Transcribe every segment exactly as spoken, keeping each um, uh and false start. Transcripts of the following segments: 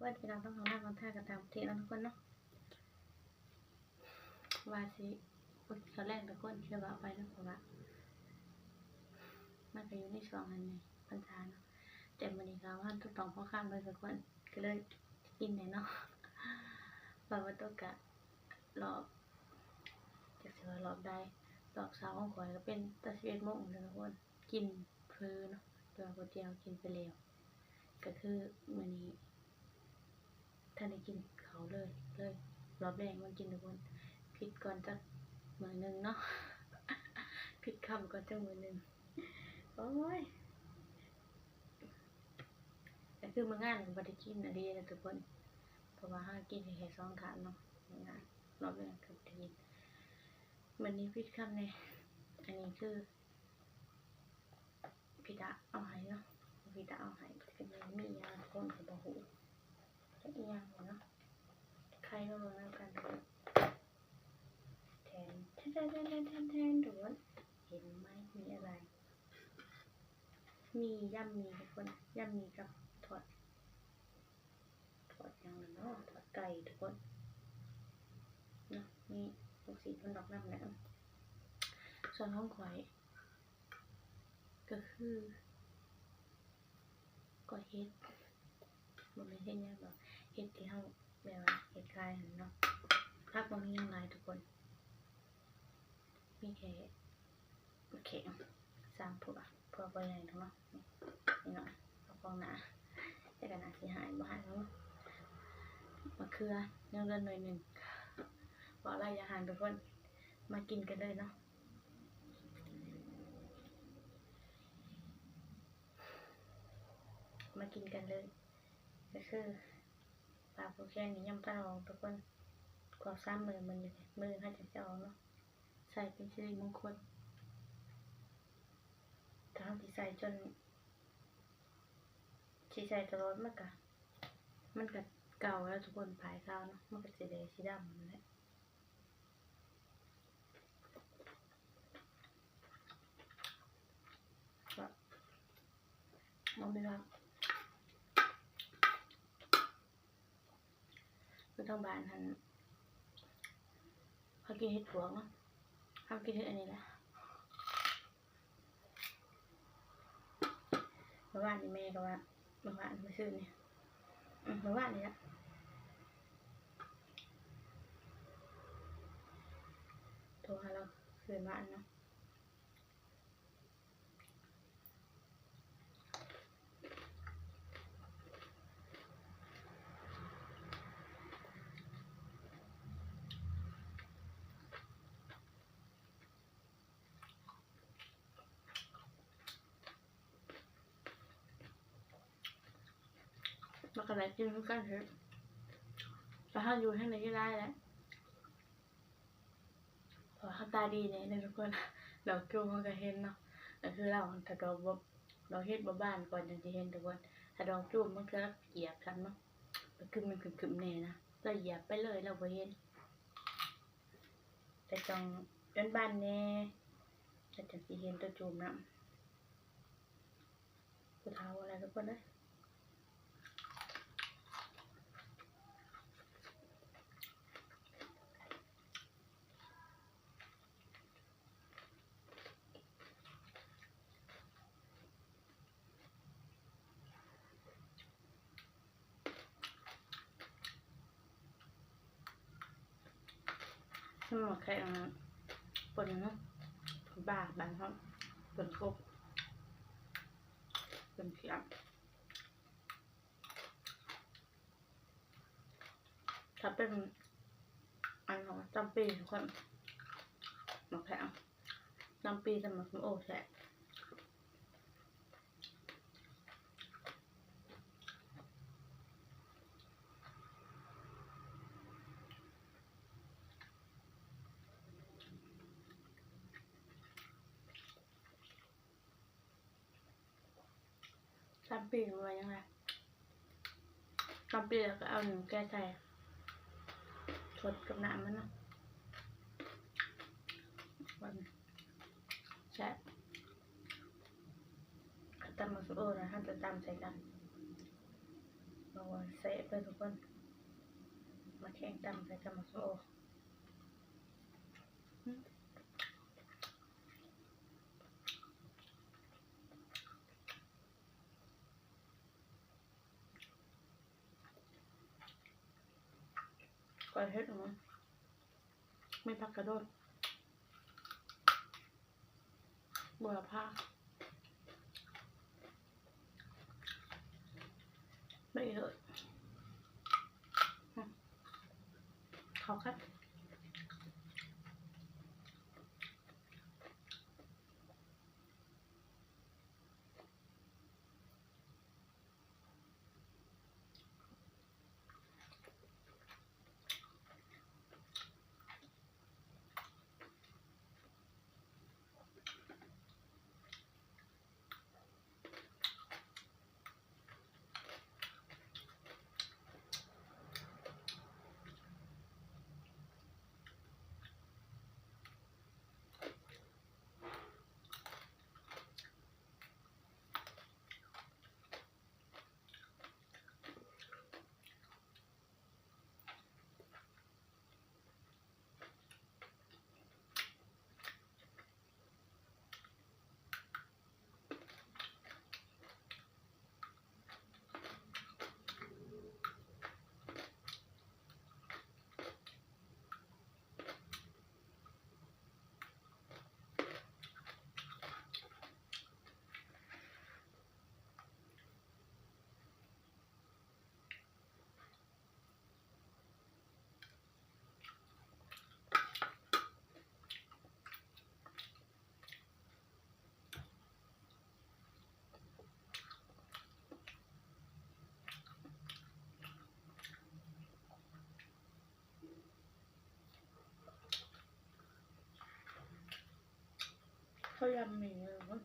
ว่าพี่น้องทั้งของลาวของไทยก็ต่างประเทศเนาะทุกคนเนาะ ว่าสิอดข้าวแลงทุกคน คือว่าไปเนาะ เพราะว่ามันก็อยู่ในช่วงอันนี้พรรษาเนาะ แต่มื้อนี้ก็วันสุดท้องพอค่ำเลยทุกคน ก็เลยกินแหน่เนาะ ว่าบ่ตกกะรอบ จักสิว่ารอบใด รอบเช้าของข้อยก็เป็นแต่สิบเอ็ดโมงเด้อทุกคน กินเพลินเนาะ แต่ว่าก๋วยเตี๋ยวกินไปแล้ว ก็คือมื้อนี้ทันได้กินข้าวเลย เลย รอบแรกมากินทุกคน ผิดก่อนจักมื้อหนึ่งเนาะ ผิดค่ำก่อนจักมื้อหนึ่ง โอ้ย ก็คือมื้องานก็บ่ได้กินอะดีนะทุกคน เพราะว่าเฮากินแค่สองครั้งเนาะ มื้องาน รอบแรกก็บ่ได้กิน มื้อนี้ผิดค่ำแน่ อันนี้คือ พี่ดาเอาให้เนาะ พี่ดาเอาให้ เป็นหยังมีหยังทุกคนก็บ่ฮู้ จักอีหยังเนาะ ไข่มาเบิ่งนำกันทุกคน แทน แทน แทน แทน แทน แทน ทุกคน เห็นไหม มีอะไร มียำหมี่ทุกคน ยำหมี่กับทอด ทอดหยังล่ะเนาะ ทอดไก่ทุกคน เนาะ มีลูกชิ้นทอดนอกนำแหละ ส่วนของข้อย ก็คือ ก็เฮ็ด บ่แม่นเฮ็ดหยังดอก เฮ็ดที่เฮาแบบว่าเฮ็ดขายหั้นเนาะ ผักบ่มีหยังหลายทุกคน มีแค่ โอเค สามผัว ผัวบ่ใหญ่ดอกเนาะ นี่ นี่หน่อย เอาของหนา แต่ก็น่าสิหาย บ่หายดอกเนาะ มะเขือ ยังเหลือหน่อยหนึ่ง บ่หลายอย่าหายทุกคน มากินกันเลยเนาะ มากินกันเลย ก็คือปลาปูแค่นี้ยำปลาทองทุกคน ครบสามมื้อ มื้อนี้ มื้อนี้เฮาจะเอาเนาะ ใส่เป็นสิริมงคล ถ้าเฮาสิใส่จน สิใส่ตลอดมันก็ มันก็เก่าแล้วทุกคน ผายขาวเนาะ มันก็สิแดงสีดำนั่นแหละ ก็บ่มีหยัง คือทางบ้านหั่น เขากินเห็ดปวกเนาะ เขากินเห็ดอันนี้แหละ เมื่อวานนี้แม่ก็ว่า เมื่อวาน มื้อคืนนี่ อืม เมื่อวานนี้ละ โทรหาลาวคืนบ้านเนาะ มันก็ได้กินคือกันเถอะ แต่ถ้าอยู่ให้ในที่ได้แล้ว เพราะว่าตาดีเนี่ยนะทุกคน ดอกจูมมันก็เห็นเนาะ ก็คือเรา ถ้าดอกบ่ ดอกเห็ดบ่บานก่อนจั่งสิเห็นทุกคน ถ้าดอกจูมมันก็เกียบกันเนาะ ก็คือมันขึ้นๆแน่นะ เราเหยียบไปเลยเราบ่เห็น แต่ต้องจนบานแน่ แล้วจั่งสิเห็นตัวจูมนะ ผู้เฒ่าอะไรทุกคนเอ้ย อืม แค่อันนั้น ป่นเนาะ บ้า บ้านเขา ป่นกบ ป่นเขียด ถ้าเป็นอันของจำปีทุกคน หมากแข้ง จำปีแต่หมากโอ้แซ่บ ตำปีกหรือว่ายังไง ตำปีกแล้วก็เอาหนึ่งแก้ใส่ สดกับน้ำมันเนาะ แซ่บ ตำมะสุโอนะ ถ้าจะตำใส่กัน บอกว่าแซ่บเลยทุกคน มาแข่งตำใส่กับหมากโอ อืม ก่อนเฮ็ดหยัง มีผักกระโดด บัวพา ไม่เยอะ อืม ขอครับ เขายำหมี่เลยเว้ย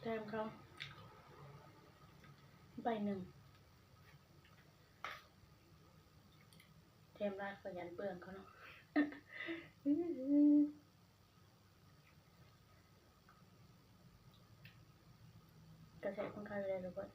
แถมเขาใบหนึ่ง แถมหลายเขาย้านเปลืองเขาเนาะ กระแสของเขาอยู่แล้วทุกคน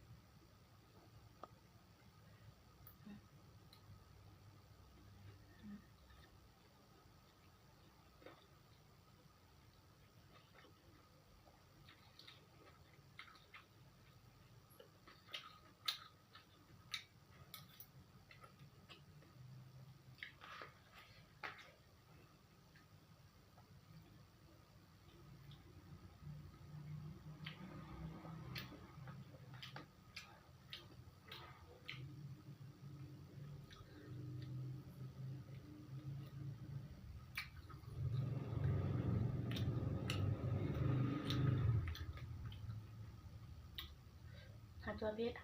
หาตัวเพชร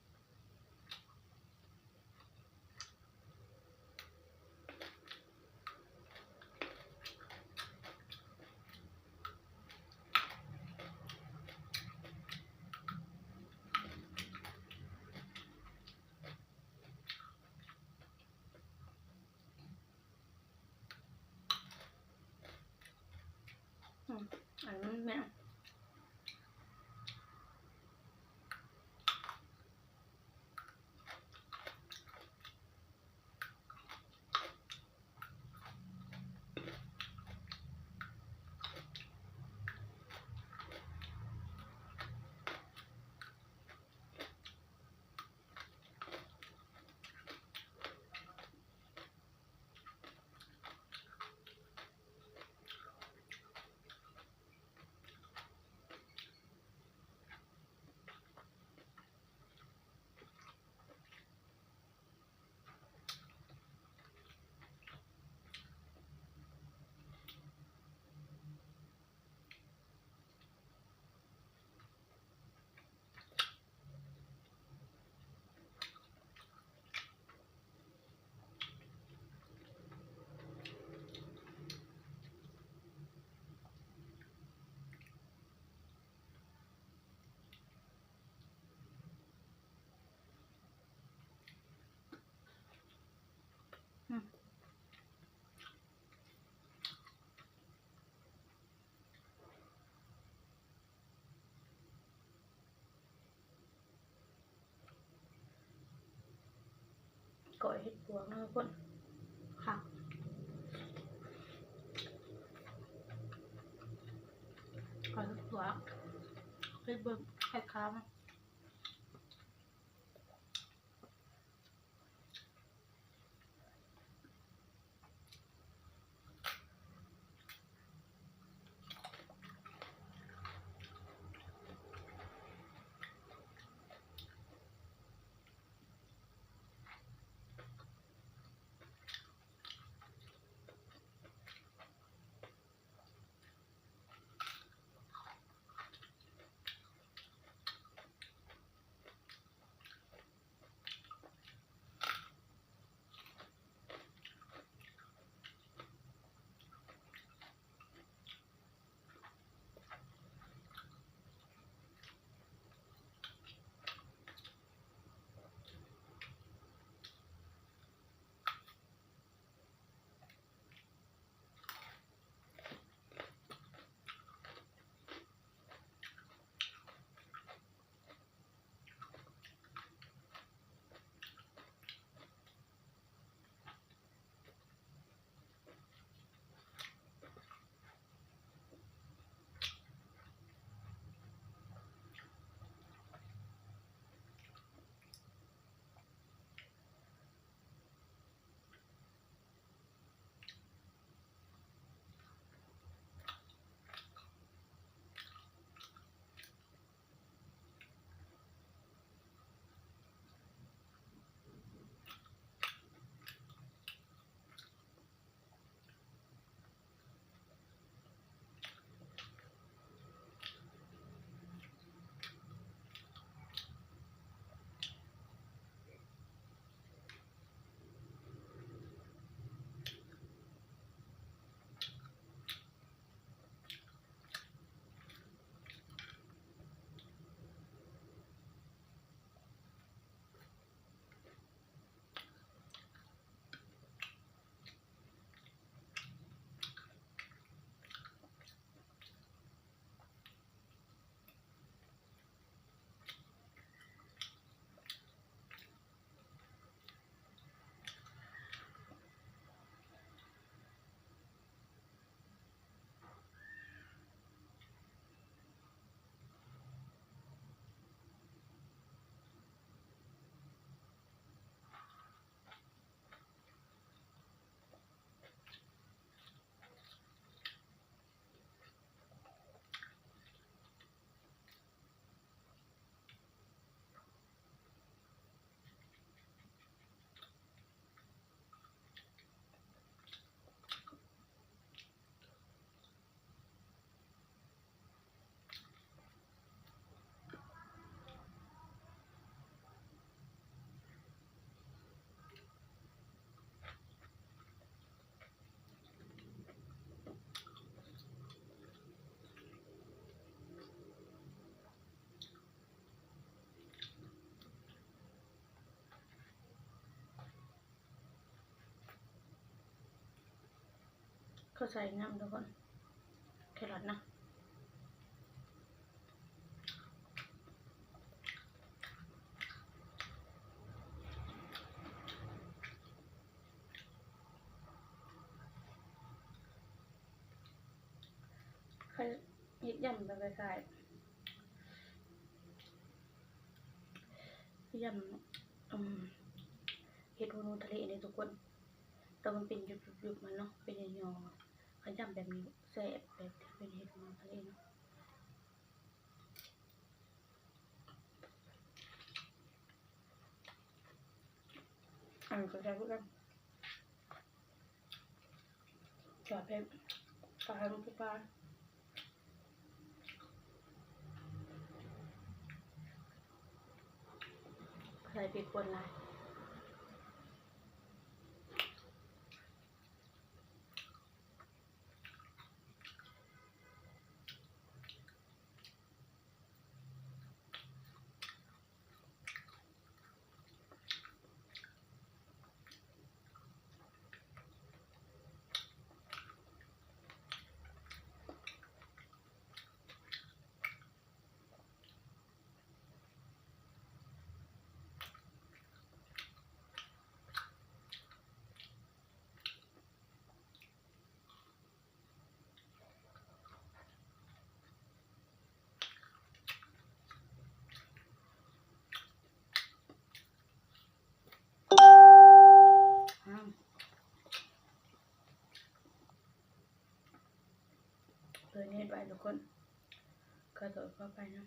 อื ก้อยเห็ดปวกเนาะทุกคน ค่ะ ก้อยเห็ดปวก เห็ดเบิ่งไข่ขาวนะเขาใส่น้ำทุกคน แครอทนะ เขาเฮ็ดยำแบบคล้ายๆ ยำ อืม เห็ดหูหนูทะเลเนี่ยทุกคน แต่มันเป็นยุบๆๆมันเนาะ เป็นหย่อๆ ขยำแบบนี้แซ่บ แบบที่เป็นเห็ดหูหนูทะเลเนาะ อันนี้ก็แซ่บคือกัน จอดเผ็ด ปลาลูกปลา ใส่พริกป่นหลาย อื ขอโทษขออภัยนะ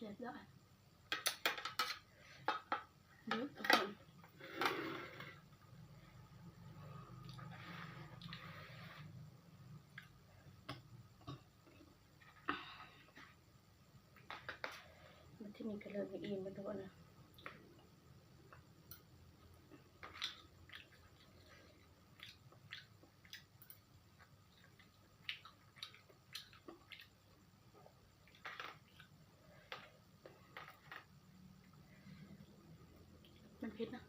เรียบร้อย เดี๋ยวก่อน มันที่มีกระเลิงอีกมันตัวนะ มันเผ็ดนะ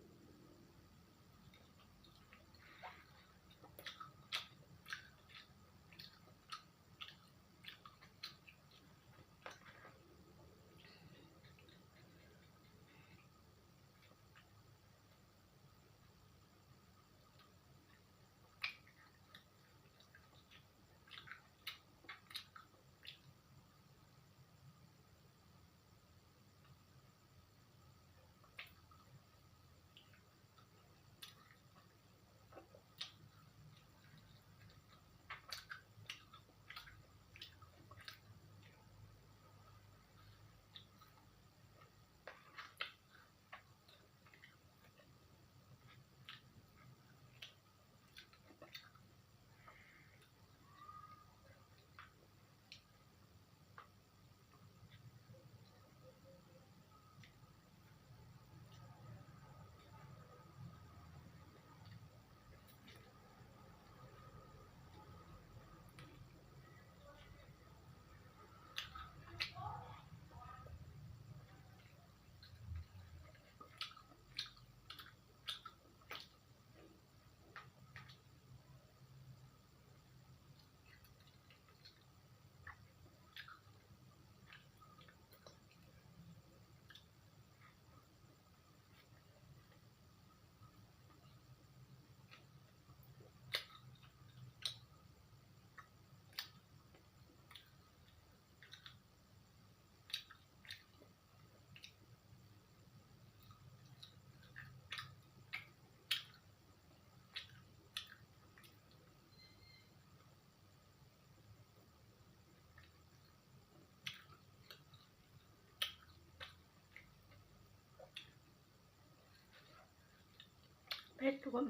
ทุกคน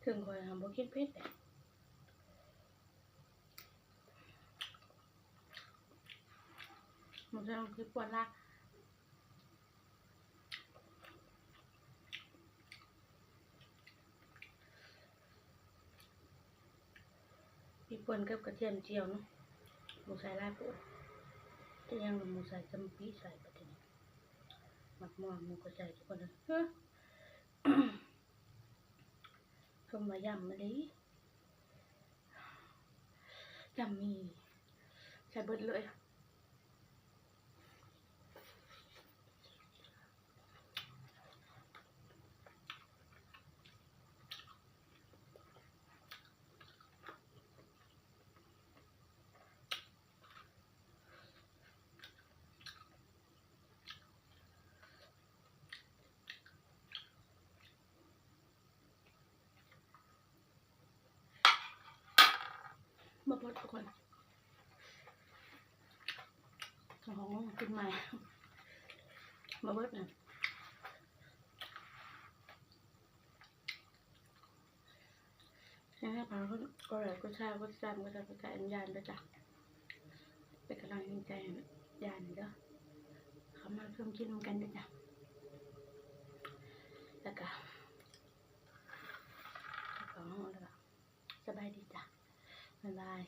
ถึงข่อยหาบ่กินเผ็ดเด้ มันจะคือปวดละ พริกป่นกับกระเทียมเจียวเนาะ หมูใส่ลายปวด จะยังหมูใส่จำปีใส่ประเด็นหมักม่วงหมูกระจายทุกคนเลยเฮ้อ ต้มมายำมาเลย ยำมี ใส่เบิดเลย มาเบิดทุกคน ของกินใหม่ มาเบิดเนี่ย นะคะ ฝากกดไลค์ กดแชร์ กดติดตาม กดซับสไครบ์ อันยานด้วยจ้ะ เป็นกำลังใจให้ยานเด้อ เข้ามาร่วมกินกันด้วยจ้ะ แล้วก็ ขอแล้วก็ สบายดีจ้ะ บ๊ายบาย